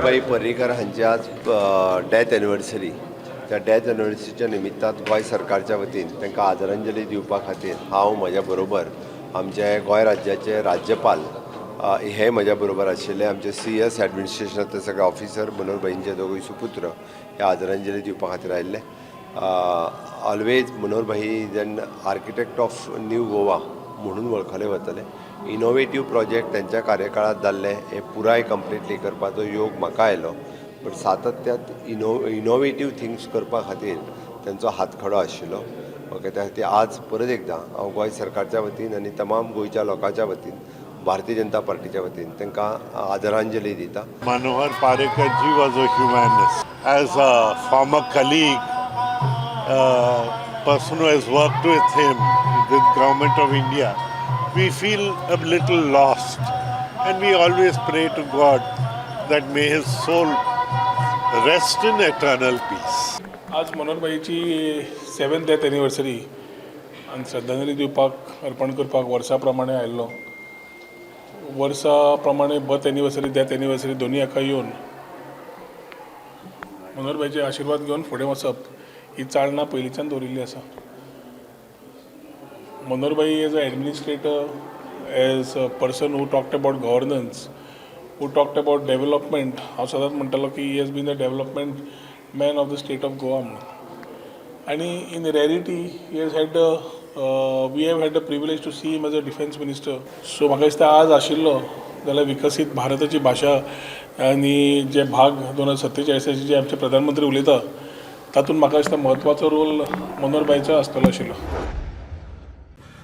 भाई पर्रीकर हांची आज डेथ एनिवर्सरी. त्या डेथ एनिवर्सरीच्या निमित्तान गोंय सरकारच्या वतीन तांकां आदरांजली दिवपा खातीर हांव, म्हज्या बरोबर आमचे गोंय राज्याचे राज्यपाल हे म्हज्या बरोबर आशिल्ले, आमचे सीएस, एडमिनिस्ट्रेशनांतले सगळे ऑफिसर, मनोहर भाईंचे दोगूय सुपुत्र हे आदरांजली दिवपा खातीर आयिल्ले. Always Manohar Bhai is an architect of New Goa म्हणून वळखले वतले. इनोवेटीव प्रोजेक्ट त्यांच्या कार्यकाळात जाल्ले हे पुराय कंप्लिटली करपाचो योग म्हाका आयलो, बट सातत्यात इनोवेटीव थिंग्स करपा खातीर तेंचो हातखडो आशिल्लो. ओके, त्या खातीर आज परत एकदां हांव गोंय सरकारच्या वतीन आनी तमाम गोंयच्या लोकांच्या वतीन, भारतीय जनता पार्टीच्या वतीन तांकां आदरांजली दिता. Manohar Parrikar ji was a humanist. As a former colleague, person who has worked with him, with Government of India, we feel a little lost. And we always pray to God that may his soul rest in eternal peace. आज मनोहरभाईची seventh death anniversary आनी श्रद्धांजली दिवपाक, अर्पण करपाक वर्सा प्रमाणे आयिल्लो. वर्सा प्रमाणे बर्थ एनिवर्सरी, डेथ एनिवर्सरी दोनूय हाका येवन मनोहरभाईचे आशिर्वाद घेवन फुडें वचप ही चालना पयलींच्यान दवरिल्ली आसा. Manoharbhai as a administrator, as a person who talked about governance, who talked about development, हांव सदांच म्हणटालो की he has been the development man of the state of Goa म्हणून. आनी in rarity he has had we have had the privilege to see him as a defence minister. So म्हाका दिसता आज आशिल्लो जाल्यार विकसीत भारताची भाशा आनी जे भाग 2047चे जे आमचे प्रधानमंत्री उलयता, तातूंत म्हाका दिसता म्हत्वाचो रोल मनोहरभाईचो आसतलो आशिल्लो.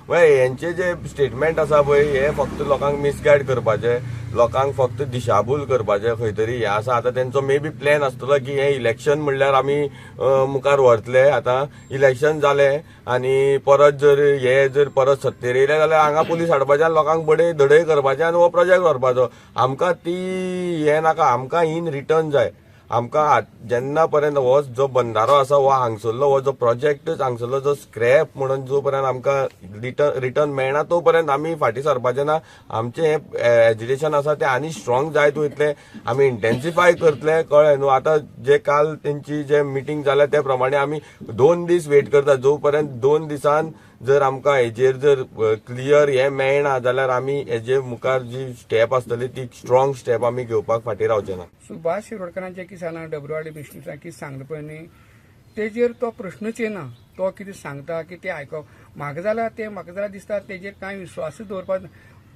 पळय, हेंचे जे स्टेटमेंट आसा पळय, हे फक्त लोकांक मिसगायड करपाचे, लोकांक फक्त दिशाभूल करपाचे खंय तरी हें आसा. आतां तेंचो मे बी प्लॅन आसतलो की हें इलेक्शन म्हणल्यार आमी मुखार व्हरतले. आतां इलेक्शन जालें आनी परत जर हे जर परत सत्तेर येयले जाल्यार हांगा पुलीस हाडपाचे आनी लोकांक बडय धडय करपाचे आनी हो प्रोजेक्ट व्हरपाचो. आमकां ती हें नाका. आमकां इन रिटर्न जाय. आमकां जेन्ना पर्यंत हो जो बंदारो आसा, हो हांगसरलो हो जो प्रोजेक्टच हांगसरलो जो स्क्रॅप म्हणून जो पर्यंत आमकां रिटर्न मेळना, तो पर्यंत आमी फाटीं सरपाचे ना. आमचें हें एजिटेशन आसा तें आनी स्ट्रॉंग जायत वयतलें, आमी इंटेन्सिफाय करतले, कळ्ळें न्हू? आतां जे काल तेंची जे मिटींग जाल्या ते प्रमाणे आमी 2 दीस वेट करता. जो पर्यंत 2 दिसान जर आमकां हेजेर जर क्लियर हें मेळना जाल्यार आमी हेजे मुखार जी स्टेप आसतली ती स्ट्रॉंग स्टेप आमी घेवपाक फाटीं रावचे ना. सुभाष शिरोडकरांचें कितें सांगलां, डबरवाडी बिजनेसाक कितें सांगलां पळय न्ही, तेजेर तो प्रश्नच येना. तो कितें सांगता की तें आयकप म्हाका जाल्यार तें म्हाका जाल्यार दिसता तेजेर कांय विश्वासूच दवरपाक.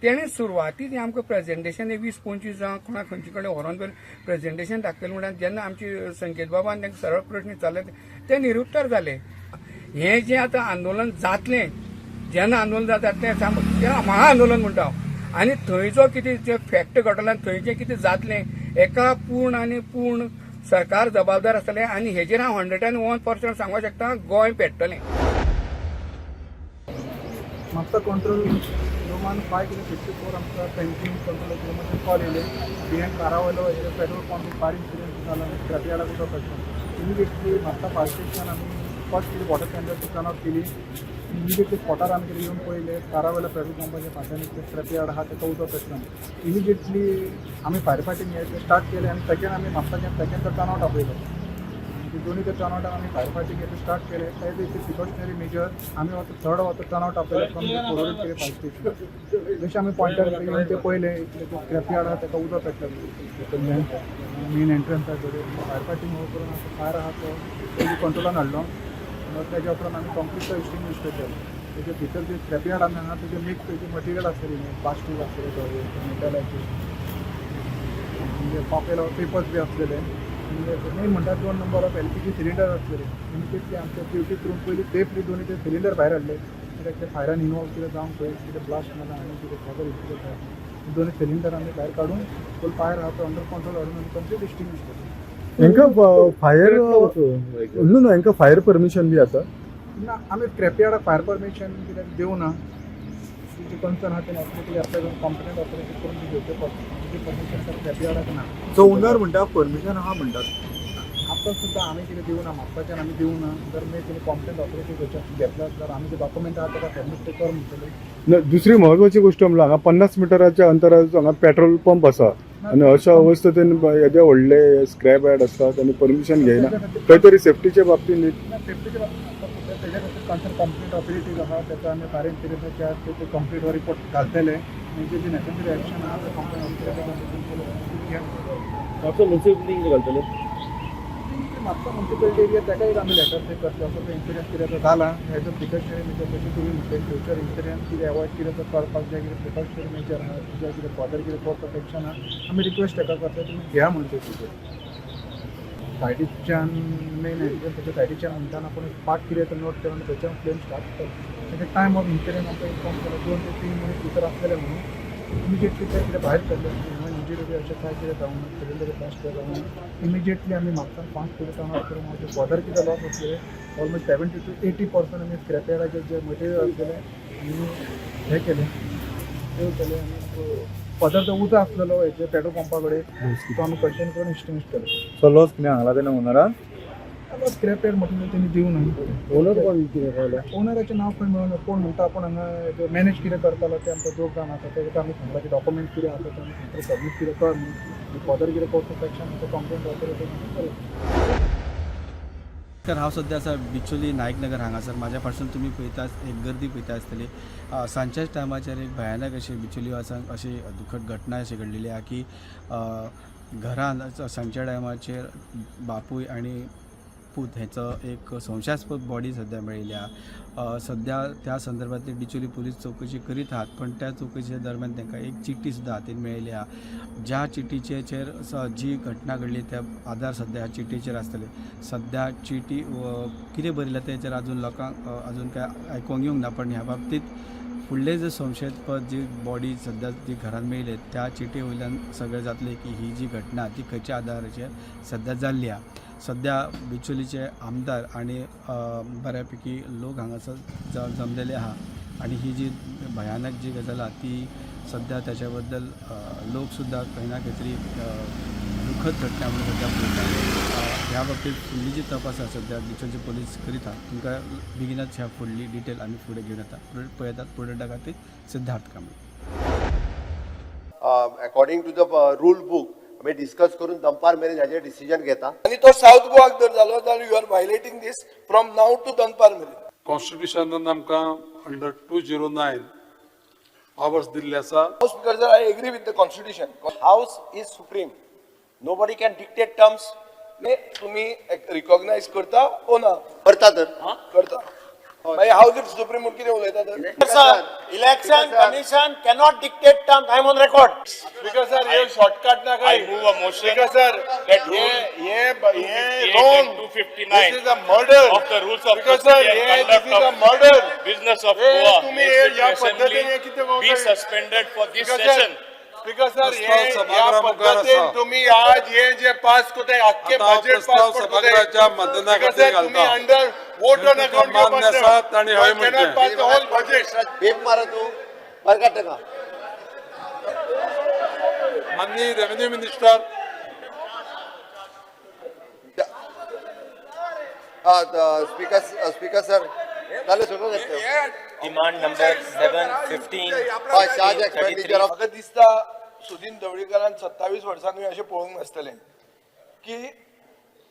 तेणें सुरवातीक हें आमकां प्रेजेंटेशन 20-25 जावं कोणा खंयचे कडेन व्हरोन प्रेजेंटेशन दाखयलें म्हणल्यार, जेन्ना आमची संकेत बाबान तांकां सरळ प्रश्न विचारले, ते निरुत्तर जाले. हें जें आतां आंदोलन जातलें, जेन्ना आंदोलन जाता तें तें महाआंदोलन म्हणटा हांव. आनी थंय जो कितें जे फॅक्ट घडला, थंय जें कितें जातलें, एका पूर्ण आनी पूर्ण सरकार जबाबदार आसतलें. आनी हेजेर हांव 101% सांगपाक शकता, गोंय पेट्टलें. म्हापसा कंट्रोल रुमान 5 कितें 54 आमकां पेंटींग कंट्रोल रुमाचेर कॉल येयले, बिहायंड कारावयलो पेट्रोल पंप फायर इन्सिडंट जाला, स्क्रॅपयार्डाक उदक पेटलो. इमिडिएटली म्हापसा फायर स्टेशन आमी फर्स्ट कितें वॉटर टेंडर टर्न आउट केली. इमिडिएटली स्पॉटार आमी कितें येवन पळयलें, कारावयलो पेट्रोल पंपाच्या फाटल्यान एक स्क्रॅपयार्ड आहा, ताका उदक पेटलो. इमिडिएटली आमी फायर फायटींग हे स्टार्ट केलें आनी सेकंड आमी म्हापसाच्यान सेकंड तो टर्न आउट आपयलो. ते दोन्ही ते टर्न आउटान आमी फायर फायटींग हे स्टार्ट केलें. एज ए प्रिकॉशनरी मेजर आमी वता थर्ड वता टर्न आउट आपयले फ्रॉम पोरोरी केले फायर स्टेशन. जशें आमी पॉयंटार येवन ते पळयलें, स्क्रॅपयार्ड आहा, ताका उदक पेटलें मेन एंट्रन्स कडेन. फायर फायटींग हो करून आतां फायर आहा तो पयलीं कंट्रोलान हाडलो. तेज्या उपरांत आमी कंप्लीट तो एक्सटिंग्विश केलो. तेजे भितर जे स्क्रॅपयार्ड आमी आहा, तेजे मिक्स तेजे मटेरियल आसतलें, प्लास्टीक आसतलें, थोडे मेटलाचे, म्हणजे कॉपेल पेपर्स बी आसलेले. मेन म्हणटात दोन number of LPG cylinder आसलेले. इमिडिएटली आमच्या ड्युटी करून पयलीं सेफली दोन्ही ते सिलिंडर भायर हाडले, कित्याक ते फायरान इनवॉल्व कितें जावंक पळय कितें ब्लास्ट जाला आनी कितें खबर इन्सिडंट जाता. दोन्ही सिलिंडर आमी भायर काडून फूल फायर आहा तो अंडर कंट्रोल हाडून आमी कंप्लीट एक्सटिंग्विश केलो. हांकां फायर न्हू न्हू, हांकां फायर परमिशन बी आसा? ना, आमी स्क्रॅपयार्डाक फायर परमिशन कित्याक दिवना. तेजी कन्सर्न आहा तेणी ऑटोमॅटिकली अप्लाय करून कॉम्पिटंट ऑथॉरिटी करून ती घेवचें पडटा. तेजी परमिशन स्क्रॅपयार्डाक ना. सो ओनर म्हणटा परमिशन आहा म्हणटात. म्हापसा सुद्दां आमी कितें दिवना, म्हापसाच्यान आमी दिवना. जर मे तिने कॉम्प्लेन ऑथॉरिटी घेतल्या जाल्यार आमी जे डॉक्युमेंट आहा ताका सबमीट ते कर म्हणटले. न, दुसरी महत्वाची गोष्ट म्हणल्यार हांगा 50 मिटराच्या अंतरार हांगा पेट्रोल पंप आसा आनी अशा अवस्थेन येदे व्हडले स्क्रॅप यार्ड आसतात आनी परमिशन घेयना. खंय तरी सेफ्टीच्या बाबतींत ना, सेफ्टीच्या बाबतीत आमकां सद्या तेज्या खातीर कन्सर्न कंप्लीट ऑथॉरिटीज आहा, तेका आमी फायर इन्सिडंटाचे ते कंप्लीट रिपोर्ट घालतले आनी जे जे नेसेसरी एक्शन आहा ते कंप्लेन ऑथॉरिटी. म्हापसा मुन्सिपालिटी घालतले. म्हापसा मुन्सिपालिटी एरिया ताका एक आमी लेटर ते करतले. असो तो इन्सिडंट कितें तो जाला, एज अ प्रिकॉशनरी मेजर जशें तुमी म्हटलें, फ्युचर इन्सिडंट कितें एवॉयड कितें तो करपाक जाय, कितें प्रिकॉशनरी मेजर आहा जाय, कितें फर्दर कितें कोर्स ऑफ एक्शन आहा, आमी रिक्वेस्ट ताका करतले तुमी घ्या म्हणून. ते तुजें सायडीच्यान मेन ताच्या सायडीच्यान म्हणटाना कोणी पार्ट कितें तो नोट केलो आनी थंयच्यान फ्लेम स्टार्ट जाता. ताच्या टायम ऑफ इन्सिडंट आमकां इन्फॉर्म केलो, 2 ते 3 मिनीट भितर आसलेले म्हणून इमिजिएटली ते कितें भायर सरले. ह्युमन इंजरी बी अशें कांय कितें जावना, सिलिंडर ब्लास्ट जावना. इमिजिएटली आमी म्हापसान 5 किलो टर्न करून आमचे फर्दर कितें लॉस आसलेले, ऑलमोस्ट 70 टू 80% आमी स्क्रॅप यार्डाचे जे मटेरियल आसलेले आमी हे केलें, सेव केलें. आनी फर्दर जो उजो आसलेलो हेजे पेट्रोल पंपा कडेन, तो आमी कंटेन करून एक्सटिंग्विश केलो. सो लॉस कितें हांगा तेन्ना ओनरान? स्क्रॅप यार्ड मटेरियल तेणी दिवना. ओनर कोण कितें कळ्ळें? ओनराचें नांव खंय मेळना. कोण म्हणटा आपूण हांगा मॅनेज कितें करतालो तें आमकां दोग जाण आसा. तेका आमी सांगलां की डॉक्युमेंट कितें आसा तें आमी थंयसर सबमीट कितें कर म्हणून. फर्दर कितें कोर्स ऑफ एक्शन आसा, कंप्लेन ऑथॉरिटी. तर हांव सद्या आसा बिचोली नायकनगर हांगासर. म्हाज्या फाटसून तुमी पळयता, एक गर्दी पळयता आसतली. सांजच्याच टायमाचेर एक भयानक अशी बिचोली वासान अशी दुखद घटना अशी घडलेली आहा की घरान सांजच्या टायमाचेर बापूय आनी पूत हेचो एक संशयास्पद बॉडी सद्या मेळिल्ली आहा. सद्या त्या संदर्भातली बिचोली पुलीस चवकशी करीत आहात, पण त्या चवकशे दरम्यान तांकां एक चिटी सुद्दां हातीन मेळिल्ली आहा, ज्या चिटीचेर जी घटना घडली त्या आदार सद्या ह्या चिटीचेर आसतले. सद्या चिटी कितें बरयलां तेचेर अजून लोकांक अजून काय आयकूंक येवंक ना, पण ह्या बाबतींत फुडले जे संशयास्पद जी बॉडी सद्या जी घरान मेळ्ळी त्या चिटे वयल्यान सगळें जातलें की ही जी घटना ती खंयच्या आदाराचेर सद्या जाल्ली आहा. सद्या बिचोलीचे आमदार आनी बऱ्यापैकी लोक हांगासर जमलेले आहा आनी ही जी भयानक जी गजाल आहा ती सद्या त्याच्या बद्दल लोक सुद्दां खंय ना खंय तरी दुखद घटना म्हणून सद्या पळयता. ह्या बाबतीत फुडली जी तपास आसा सद्या बिचोलचे पोलीस करीत आहा. तुमकां बेगिनच ह्या फुडली डिटेल आमी फुडें घेवन येता. पळयतात प्रोडक्टा खातीर सिद्धार्थ कांबळी. According to the rule book आमी डिस्कस करून दनपार मेरेन हाजेर डिसिजन घेता. आनी तो सावथ गोवाक जर जालो जाल्यार you are violating this from now to दनपार मेरेन. कॉन्स्टिट्युशनान आमकां अंडर 209 पावर्स दिल्ले आसा. Speaker sir, I agree with the constitution. House is supreme. Nobody can dictate terms. तुम्ही रिकॉग्नायज करता ओ ना? करता तर. करता. मागीर हाऊस is supreme म्हणून कितें उलयता तर? Election Commission cannot dictate terms. I am on record. Speaker sir, hey shortcut नाका. I move a motion speaker sir, that hey rule hey hey 258 wrong. And 259 This is a murder. of the rules of speaker sir, procedure hey and this is conduct a of murder. business of hey Goa तुम्ही हे Legislative ह्या Assembly पद्धतीने कितें be suspended for this speaker sir, session. Speaker sir, हे प्रस्ताव ह्या सभागृहा मुखार पद्धतीन आसा. तुम्ही आज हे जे पास करताय, अख्खे आता हांव बजेट प्रस्ताव पास करताय. सभागृहाच्या मतदाना स्पीकर खातीर सर, तुम्ही घालता. अंडर वोट ऑन तुमकां अकाउंट मान्य आसा तांणी हय म्हणचें. Pass the whole budget. बेप मारा तूं, भायर काड ताका. माननीय revenue minister. Speaker, speaker sir, जालें, सोडून. Demand number 7, 15, हय, charge expenditure of म्हाका दिसता सुदीन ढवळीकारान 27 वर्सांनी अशें पळोवंक नासतलें की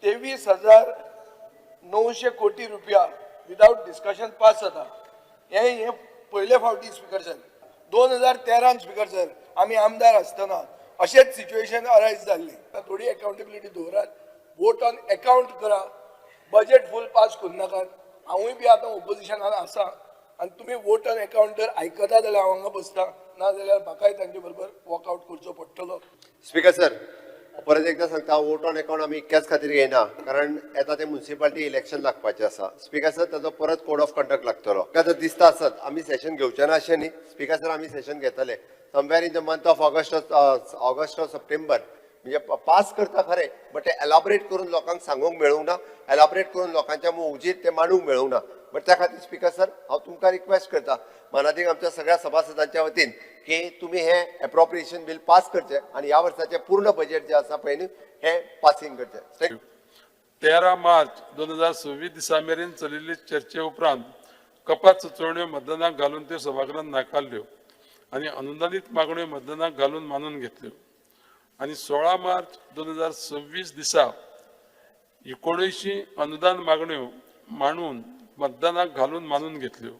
23,900 कोटी रुपया विदावट डिस्कशन पास जाता. हे हे पयले फावटी स्पीकर सर. 2013न स्पीकर सर, आमी आमदार आसतना अशेंच सिच्युएशन अरायज जाल्ली. थोडी अकाउंटेबिलिटी दवरात, वोट ऑन अकाउंट करा, बजेट फूल पास करूं नाकात. हांवूय बी आतां ओपोजिशनान आसा आनी तुमी वोट ऑन अकाउंट जर आयकता जाल्यार हांव हांगा बसता, ना जाल्यार म्हाकाय तांचे बरोबर वॉकआउट करचो पडटलो. स्पीकर सर, परत एकदा सांगता, वोट ऑन अकाउंट आमी इतक्याच खातीर घेयना कारण येता ते म्युन्सिपालिटी इलेक्शन लागपाचें आसा. स्पीकर सर, ताजो परत कोड ऑफ कंडक्ट लागतलो. तुमकां जर दिसता आसत, आमी सेशन घेवचे ना अशें न्ही. स्पीकर सर, आमी सेशन घेतले somewhere in the month of August or September. म्हणजे पास करता खरें, बट ते एलाबरेट करून लोकांक सांगूंक मेळूंक ना, एलाबरेट करून लोकांच्या उजीर ते मांडूंक मेळूंक ना. बट त्या खातीर स्पीकर सर, हांव तुमकां रिक्वेस्ट करता मानादीक आमच्या सगळ्या सभासदांच्या वतीन की तुमी हें एप्रोप्रिएशन बील पास करचें आनी ह्या वर्साचें पूर्ण बजेट जें आसा पळय न्ही, हें पासिंग करचें. Thank you. 13 मार्च 2026 दिसा मेरेन चलिल्ले चर्चे उपरांत कपात सुचोवण्यो मतदानाक घालून त्यो सभागृहान नाकारल्यो आनी अनुदानीत मागण्यो मतदानाक घालून मानून घेतल्यो आनी 16 मार्च 2026 दिसा 79 अनुदान मागण्यो मांडून मतदानाक घालून मानून घेतल्यो.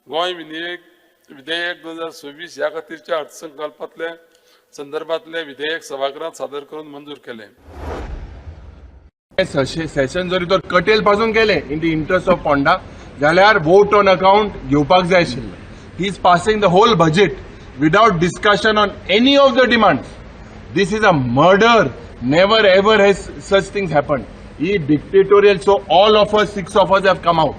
गोंय विधेयक 2026 ह्या खातीरच्या अर्थसंकल्पांतले संदर्भातले विधेयक सभागृहात सादर करून मंजूर केलें. सेशन जरी तर कटेल पासून केले in the interest of Ponda जाल्यार वोट ऑन अकाउंट घेवपाक जाय आशिल्लें. He is passing the whole budget without discussion on any of the demands. This is a murder. Never ever has such things happen. He dictatorial. So all of us, 6 of us have come out.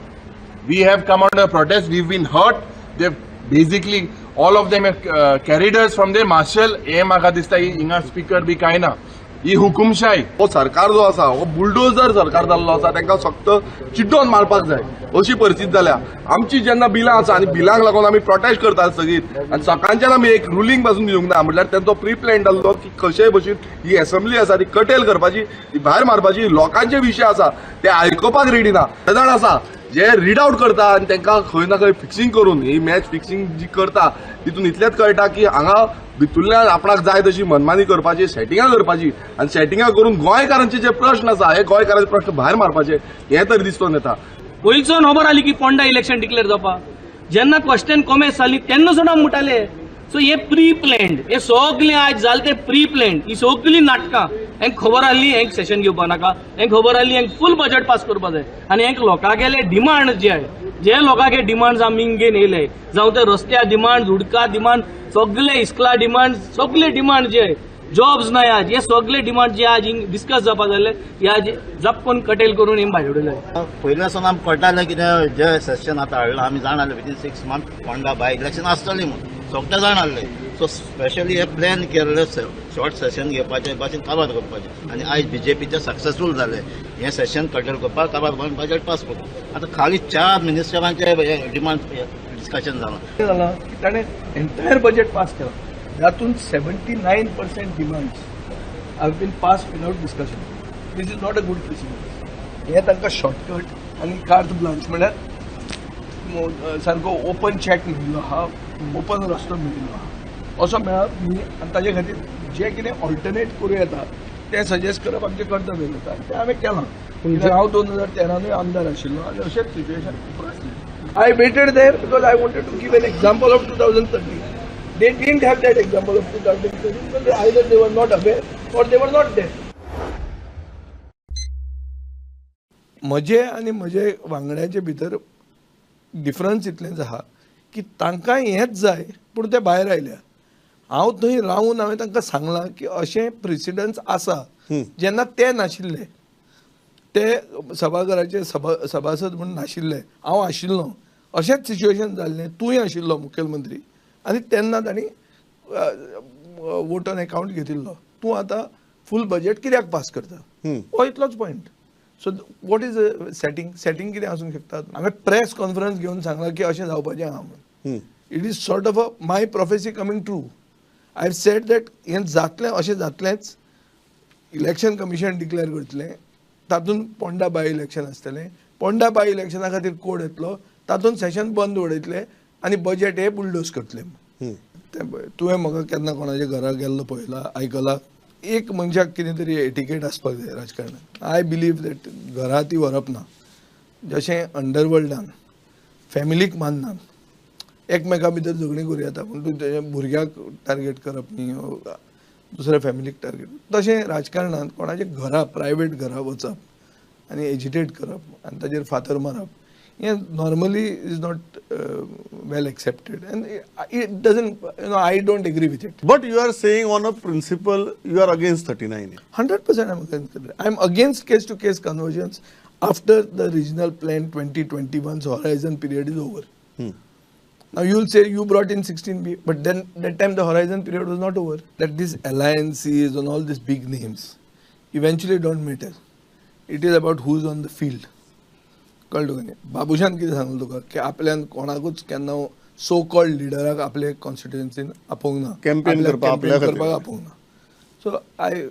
We have come out of protest. We been hurt. They basically all of them have carried us from there. Marshal हे म्हाका दिसता ही हिंगा speaker बी कांय ना, ही हुकुमशाय. हो सरकार जो आसा हो बुलडोजर सरकार जाल्लो आसा. तांकां फक्त चिड्डोन मारपाक जाय अशी परिस्थिती जाल्या. आमची जेन्ना बिलां आसा आनी बिलांक लागून आमी प्रोटेस्ट करता सगळीं आनी सकाळच्यान आमी एक रुलींग पासून दिवंक ना. म्हटल्यार तेंचो प्री प्लॅन जाल्लो की कशेय भशेन ही एसेंब्ली आसा ती कटेल करपाची, ती भायर मारपाची. लोकांचे विशय आसा ते आयकुपाक रेडी ना. ते जाण आसा जे रीड आउट करता आनी तांकां खंय ना खंय फिक्सिंग करून ही मॅच फिक्सिंग जी करता तितून इतलेंच कळटा की हांगा भितुल्ल्यान आपणाक जाय तशी मनमानी करपाची, सेटिंगां करपाची आनी सेटिंगां करून गोंयकारांचे जे प्रश्न आसा हे गोंयकारांचे प्रश्न भायर मारपाचे हे तरी दिसून येता. पयलचो खबर आली की पोंडा इलेक्शन डिक्लेअर जावपा जेन्ना क्वेश्चन कॉमेस जाली तेन्ना सुद्दां म्हणटाले. सो हे प्री प्लॅन्ड, हे सगळें आयज जालें तें प्री प्लॅन्ड. ही सगळीं नाटकां हेंक खबर आहली हेंक सेशन घेवपा नाका, हेंक खबर आहली हेंक फूल बजेट पास करपा जाय. आनी हेंक लोकांगेले डिमांड जे आहे, जे लोकांगे डिमांड्स आमी घेवन येयले, जावं ते रस्त्या डिमांड, उदका डिमांड, सगळे इस्कला डिमांड, सगळे डिमांड जे आहे, जॉब्स नाय आज, हे सगळे डिमांड जे आज हिंग डिस्कस जावपा जाल्ले हे आज जपकोन कटेल करून हिंग भायर उडयले. पयले सावन आमकां कळटालें कितें जे सेशन आतां हाडलां आमी जाण आसले within 6 month Ponda by election आसतलें म्हूण सगळे जाण आसले. सो स्पेशली हे प्लॅन केल्ले शॉर्ट सेशन घेवपाचें भाशेन काबार करपाचें आनी आयज बीजेपीचे सक्सेसफूल जाले हें सेशन कटेल करपाक, काबार करून बजेट पास करपाक. आतां खाली 4 मिनिस्टरांचे डिमांड डिस्कशन जालां. कितें जालां की ताणें एंटायर बजेट पास केलां जातून 79% demands have been pass without discussion. This is not a good precedence. हें तांकां शॉर्टकट आनी कार्त ब्लांच म्हळ्यार सारको ओपन चॅक मेळिल्लो आहा, ओपन रस्तो मेळिल्लो आहा असो मेळप न्ही. आनी ताजे खातीर जें कितें ऑल्टरनेट करूं येता तें सजेस्ट करप आमचें कर्तव्य जाता आनी तें हांवें केलां. कित्याक हांव 2013 आमदार आशिल्लो आनी अशेंच situation उप्रासलें. I waited there because I wanted to give an example of 2013. They didn't have that example of 2013 because either they were not aware or they were not there. म्हजे आनी म्हजे वांगड्यांचे भितर डिफरन्स इतलेंच आहा की तांकां हेंच जाय पूण ते भायर आयल्या. हांव थंय रावून हांवें तांकां सांगलां की अशें प्रिसिडन्स आसा जेन्ना ते नाशिल्ले, ते सभाघराचे सभासद म्हूण नाशिल्ले, हांव आशिल्लो, अशेंच सिच्युएशन जाल्लें, तूंय आशिल्लो मुखेलमंत्री आनी तेन्ना तांणी वोट ऑन अकाउंट घेतिल्लो. तूं आतां फूल बजेट कित्याक पास करता हो इतलोच point. So what is setting? Setting कितें आसूंक शकता? हांवें प्रेस कॉन्फरन्स घेवन सांगलां की अशें जावपाचें आहा म्हणून. It is sort of a my prophecy coming true. I have said that हें जातलें, अशें जातलेंच. इलेक्शन कमिशन डिक्लेअर करतलें, तातूंत पोंडा बाय इलेक्शन आसतलें, पोंडा बाय इलेक्शना खातीर कोड येतलो, तातूंत सेशन बंद उडयतले आनी बजेट हे बुलडोज करतले. तें तुवें म्हाका केन्ना कोणाच्या घरा गेल्लो पळयला, आयकला? एक मनशाक कितें तरी एटिकेट आसपाक जाय राजकारणात. I believe that घरा ती व्हरप ना. जशें अंडरवर्ल्डान फॅमिलीक माननात, एकमेका भितर झगडीं करूं येता पूण तूं तेज्या भुरग्याक टार्गेट करप न्ही, दुसऱ्या फॅमिलीक टार्गेट. तशें राजकारणांत कोणाच्या घरा, प्रायवेट घरा वचप आनी एजिटेट करप आनी ताजेर फातर मारप हें normally is not well accepted and it doesn't, you know, I don't agree with it. But you are saying on a principle you are against 39A. 100% I am against. I am against case to case conversions after the regional plan 2021's horizon period is over. Now you will say you brought in 16B, but then that time the horizon period was not over. That these alliances and all these big names eventually don't matter. It is about who's on the field. कळ्ळें तुका न्ही? बाबूशान कितें सांगलें तुका की आपल्यान कोणाकूच केन्ना सो कॉल्ड लिडराक आपले कॉन्स्टिट्युएन्सीन आपोवंक ना, कॅम्पेन करपाक आपोवंक ना. So I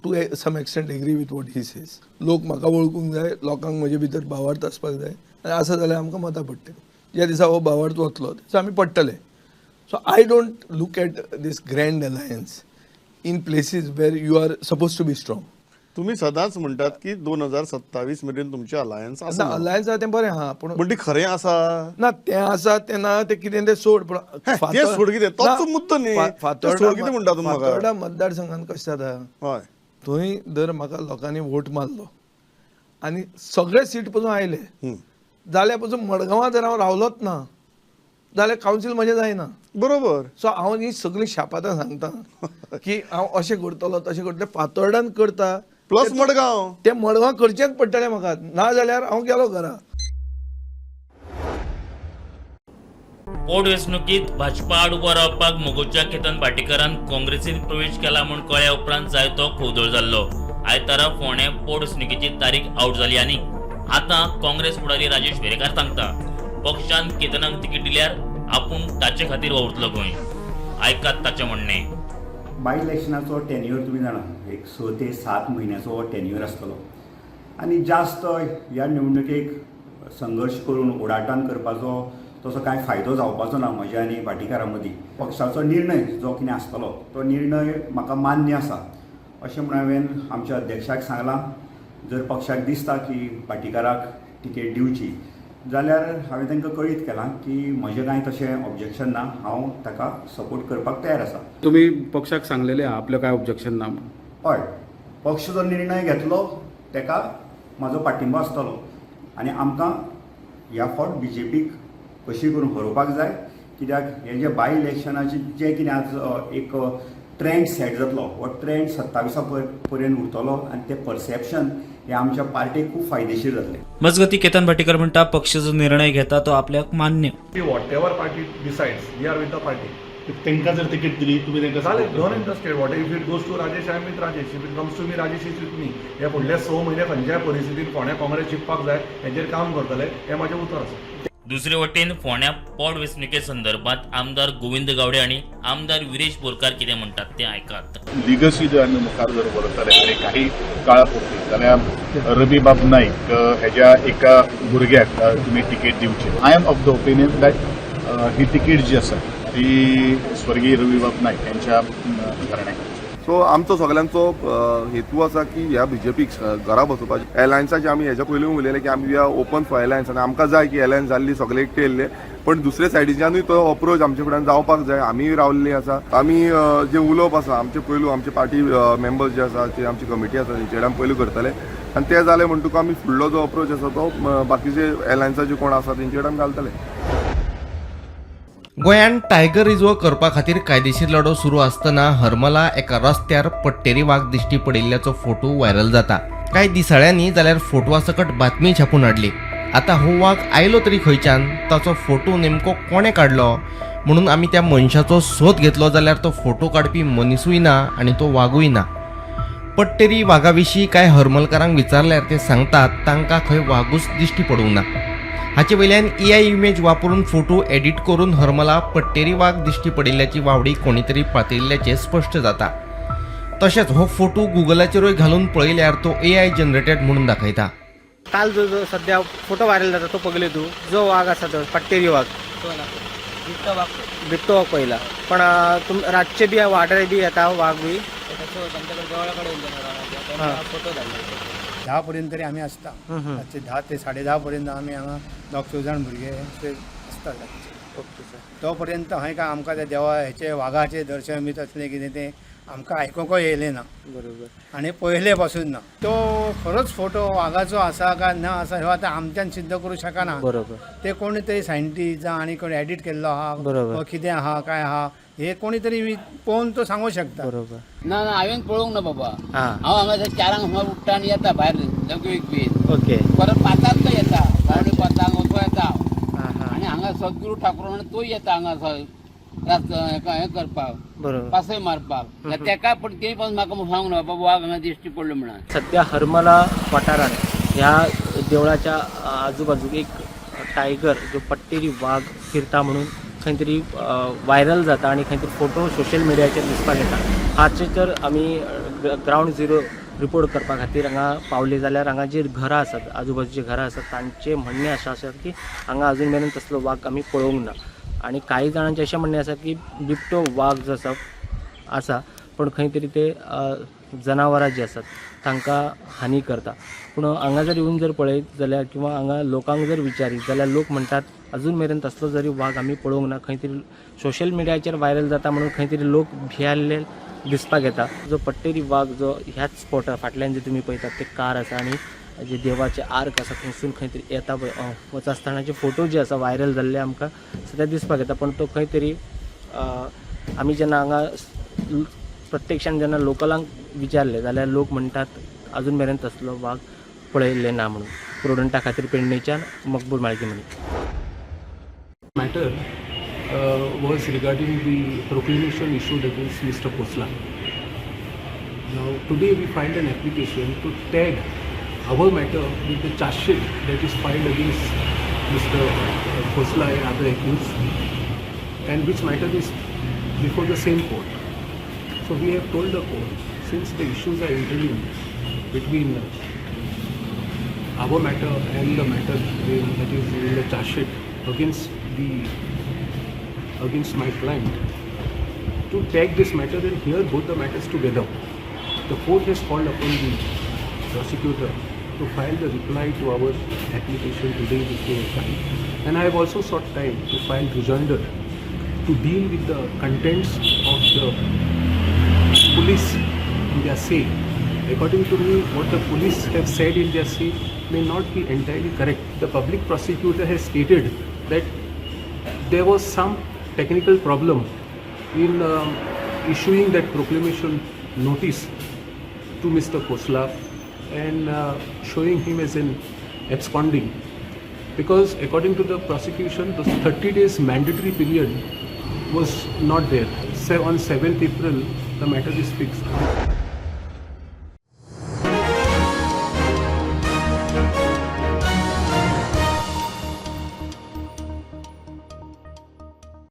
to some extent agree with what he says. लोक म्हाका वळखूंक जाय, लोकांक म्हजे भितर भावार्थ आसपाक जाय आनी आसा जाल्यार आमकां मतां पडटलीं. ज्या दिसा हो भावार्थ वतलो त्या दिसा आमी पडटले. So I don't look at this grand alliance in places where you are supposed to be strong. तुम्ही सदांच म्हणटात की 2027 मेरेन तुमचे अलायन्स आसा. अलायन्स आसा तें बरें आहा, पूण पण ती खरें आसा ना, तें आसा तें ना, तें कितें तें सोड. पूण तें सोड कितें, तोच मुद्दो न्ही. सोड कितें म्हणटा तुमी म्हाका? फातोर्डा मतदारसंघान कशें जाता, हय, थंय जर म्हाका लोकांनी वोट मारलो आनी सगळे सीट पसून आयले जाल्यार पसून मडगांवां जर हांव रावलोच ना जाल्यार कावन्सील म्हजें जायना. बरोबर. सो हांव ही सगळीं शापातां सांगता की हांव अशें करतलो तशें करतलें, फातोर्डान करता प्लस मडगांव, तें मडगांव करचेंच पडटलें म्हाका, ना जाल्यार हांव गेलो घरा. पोटवेंचणुकीत भाजपा आड उबो रावपाक मगोच्या केतन भाटीकारान काँग्रेसीन प्रवेश केला म्हूण कळ्ळ्या उपरांत जायतो खवदळ जाल्लो. आयतारा फोंडें पोटवेंचणुकेची तारीख आवट जाली आनी आतां काँग्रेस फुडारी राजेश वेरेकार सांगता पक्षान केतनाक तिकीट दिल्यार आपूण ताचे खातीर वावुरतलो खंय. आयकात ताचें म्हणणें. बाय इलेक्शनाचो टेन्युअर तुमी जाणा, एक 6 ते 7 म्हयन्याचो हो टेन्युअर आसतलो आनी जास्त ह्या निवडणुकेक संघर्श करून ओडाटान करपाचो तसो कांय फायदो जावपाचो ना म्हज्या आनी भाटीकारा मदीं. पक्षाचो निर्णय जो कितें आसतलो तो निर्णय म्हाका मान्य आसा अशें म्हणून हांवें आमच्या अध्यक्षाक सांगलां. जर पक्षाक दिसता की भाटीकाराक तिकेट दिवची जाल्यार हांवें तांकां कळीत केलां की म्हजें कांय तशें ऑब्जेक्शन ना, हांव ताका सपोर्ट करपाक तयार आसा. तुमी पक्षाक सांगलेलें आपलें कांय ऑब्जेक्शन ना? हय, पक्ष जो निर्णय घेतलो ताका म्हाजो पाठिंबो आसतलो आनी आमकां ह्या फावट बीजेपीक कशी करून हरोवपाक जाय, कित्याक हे जे बाय इलेक्शनाचे जे कितें आज एक ट्रेंड सेट जातलो हो ट्रेंड 27 पर्यंत उरतलो आनी तें परसेप्शन हे आमच्या पार्टीक खूब फायदेशीर जातलें. मजगती केतन भाटीकर म्हणटा पक्ष जो निर्णय घेता तो आपल्याक मान्य. Whatever party decides, we are with the party. तांकां जर तिकीट दिली तुमी तांकां चालेल, don't interested. What if it goes to Rajesh, I am with Rajesh. If it comes to me, Rajesh is with me. हे फुडले 6 म्हयने खंयच्याय परिस्थितीन फोंड्या काँग्रेस जिखपाक जाय हेजेर काम करतले हें म्हाजें उतर आसा. दुसरे वटेन फोंड्या पोटवेंचणुके संदर्भात आमदार गोविंद गावडे आनी आमदार विरेश बोरकार कितें म्हणटात तें आयकात. लिगसी जर आमी मुखार जर व्हरतले आनी काही काळा पुरती जाल्यार रवीबाब नाईक हेज्या एका भुरग्याक तुमी तिकेट दिवची. I am of the opinion that he ticket जी आसा ती स्वर्गीय रवीबाब नाईक यांच्या घराण्याक. सो आमचो सगळ्यांचो हेतू आसा की ह्या बीजेपीक घरा बसोवपाचें. एलायन्साचे आमी हेज्या पयलीं उलयले की आमी we are open for alliance आनी आमकां जाय की एलायन्स जाल्ली सगळे एकटे येयल्ले, पण दुसरे सायडीच्यानूय तो अप्रोच आमचे फुड्यान जावपाक जाय. आमी रावल्ली आसा, आमी जे उलोवप आसा आमचे पयलू आमचे पार्टी मेंबर्स जे आसा, जे आमची कमिटी आसा तेंचे कडेन आमी पयलू करतले आनी ते जाले म्हणटकूच आमी फुडलो जो अप्रोच आसा तो बाकीचे एलायन्साचे कोण आसा तेंचे कडेन आमी घालतले. गोंयांत टायगर रिझर्व करपा खातीर कायदेशीर लढो सुरू आसतना हरमला एका रस्त्यार पट्टेरी वाग दिश्टी पडिल्ल्याचो फोटो व्हायरल जाता. कांय दिसाळ्यांनी जाल्यार फोटवा सकट बातमी छापून हाडली. आतां हो वाग आयलो तरी खंयच्यान, ताचो फोटो नेमको कोणें काडलो म्हणून आमी त्या मनशाचो सोद घेतलो जाल्यार तो फोटो काडपी मनिसूय ना आनी तो वागूय ना. पट्टेरी वागा विशीं कांय हरमलकारांक विचारल्यार ते सांगतात तांकां खंय वागूच दिश्टी पडूंक ना. हाचे वयल्यान एआय इमेज वापरून फोटो एडिट करून हरमला पट्टेरी वाग दिश्टी पडिल्ल्याची वावडी कोणी तरी पातळिल्ल्याचें स्पश्ट जाता. तशेंच हो फोटो गुगलाचेरूय घालून पळयल्यार तो एआय जनरेटेड म्हणून दाखयता. काल जो जो सध्या फोटो व्हायरल जाता तो पगले तू जो वाग आसा तो पट्टेरी वाग बिबटो वाग पळयला, पण तुम रातचे बी वाठार बी येता वाग बी. 10 पर्यंत तरी आमी आसता, रातचे 10 ते 10:30 पर्यंत आमी हांगा 2-4 जाण भुरगे अशे आसता रातचे. Okay sir. तो पर्यंत हांवें काय आमकां त्या देवा हेचे वागाचें दर्शन बी तसलें कितें तें आमकां आयकुंकूय येयलें ना. बरोबर. आनी पळयले पासून ना. तो खरोच फोटो वागाचो आसा काय ना आसा हो आतां आमच्यान सिद्ध करूं शकना. बरोबर. ते कोणी तरी सायंटिस्ट जावं आनी कोणी एडिट केल्लो आहा, बरोबर, कितें आहा काय आहा हे कोणी तरी पळोवन तो सांगूं शकता. बरोबर. ना ना हांवें पळोवंक ना बाबा. हांव हांगा 4 सुमार उठ्ठा आनी येता भायर लघवीक बी. ओके. परत 5 तो येता, 4:45 असो येता आनी हांगा सद्गुरू ठाकूर म्हणून तोय येता हांगा हें करपाक, बरोबर, पासय मारपाक. तेका पण ते पण म्हाका सांगूंक ना बाबा वाग हांगा दिश्टी पडलो म्हणून. सध्या हरमला वाठारांत ह्या देवळाच्या आजूबाजूक एक टायगर जो पट्टेरी वाग फिरता म्हणून खंय तरी व्हायरल जाता आनी खंय तरी फोटो सोशल मिडियाचेर दिसपाक येता. हाचे तर आमी ग्रावंड झिरो रिपोर्ट करपा खातीर हांगा पावले जाल्यार हांगा जी घरां आसात, आजूबाजूची घरां आसात, तांचें म्हणणें अशें आसा की हांगा अजून मेरेन तसलो वाग आमी पळोवंक ना. आनी कांय जाणांचें अशें म्हणणें आसा की बिबटो वाग जो आसा आसा, पूण खंय तरी ते जनावरां जीं आसात तांकां हानी करता. पूण हांगा जर येवन जर पळयत जाल्यार किंवा हांगा लोकांक जर विचारीत जाल्यार लोक म्हणटात अजून मेरेन तसलो जरी वाग आमी पळोवंक ना. खंय तरी सोशल मिडियाचेर व्हायरल जाता म्हणून खंय तरी लोक भियाल्ले दिसपाक येता. जो पट्टेरी वाग जो ह्याच स्पॉटार फाटल्यान जे तुमी पळयतात ते कार आसा आनी जे देवाचे आर्क आसा थंयसून खंय तरी येता पळय वता आसतनाचे फोटो जे आसा व्हायरल जाल्ले आमकां सद्या दिसपाक येता. पण तो खंय तरी आमी जेन्ना हांगा प्रत्यक्षान जेन्ना लोकलांक विचारलें जाल्यार लोक म्हणटात अजून मेरेन तसलो वाग पळयल्ले ना म्हणून. प्रुडंटा खातीर पेडणेच्यान मकबूल माळकी म्हणी. Matter was regarding the proclamation issued against Mr. Khosla. Now today we filed an application to tag our matter with the charge sheet that is filed against Mr. Khosla and other accused, and which matter is before the same court. So we have told the court, since the issues are interlinked between our matter and the matter that is in the charge sheet against my client, to tag this matter and hear both the matters together. The court has called upon the prosecutor to file the reply to our application today, which we have filed. And I have also sought time to file rejoinder to deal with the contents of the police in their say. According to me, what the police have said in their say may not be entirely correct. The public prosecutor has stated that there was some technical problem in issuing that proclamation notice to Mr. Khosla and showing him as an absconding, because according to the prosecution, the 30 days mandatory period was not there. So on 7th April, the matter is fixed.